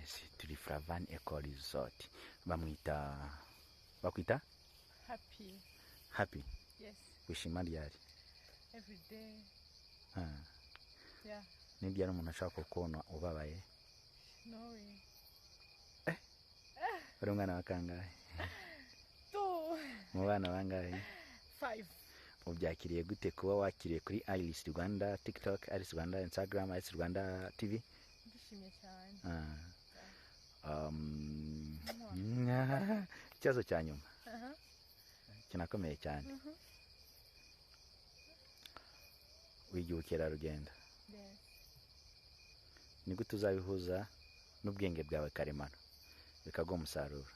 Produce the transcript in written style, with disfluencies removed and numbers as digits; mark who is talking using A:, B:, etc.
A: Yes, turi Flavan Eco Resort. Bamwita, bakwita
B: Happy.
A: Happy.
B: Yes.
A: Wishima ryari?
B: Every day.
A: Ah.
B: Yeah.
A: Ni ryari umuntu ashaka kukubona ubabaye?
B: No way.
A: Uri umwana wa kangahe?
B: 2.
A: Mu bana bangahe?
B: 5.
A: Ubyakiriye gute kuba wakiriye kuri Iris Rwanda TikTok, Iris Rwanda Instagram, Iris Rwanda TV?
B: Ndishimye cyane.
A: Ah. Ikibazo cya nyuma kinakomeye cyane. Wiga ubukerarugendo.
B: Yes.
A: Ni gute uzabihuza n'ubwenge bwawe karemano bikaguha umusaruro?